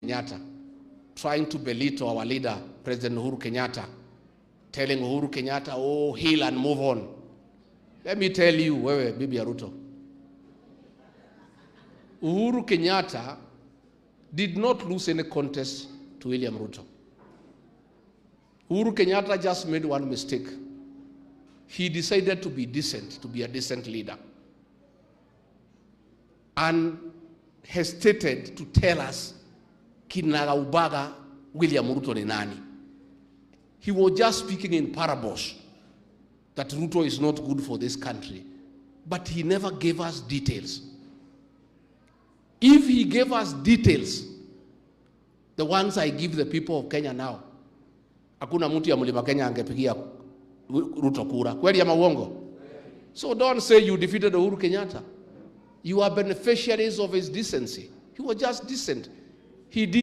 Kenyatta, trying to belittle our leader, President Uhuru Kenyatta, telling Uhuru Kenyatta, oh, heal and move on. Let me tell you, wewe Bibi Ruto, Uhuru Kenyatta did not lose any contest to William Ruto. Uhuru Kenyatta just made one mistake. He decided to be decent, to be a decent leader, and hesitated to tell us kinagaubaga William Ruto ni nani. He was just speaking in parables that Ruto is not good for this country, but he never gave us details. If he gave us details, the ones I give the people of Kenya now, hakuna mtu ya Mlima Kenya angepigia Ruto kura. Kweli ama uongo? So don't say you defeated Uhuru Kenyatta. You are beneficiaries of his decency. He was just decent. He did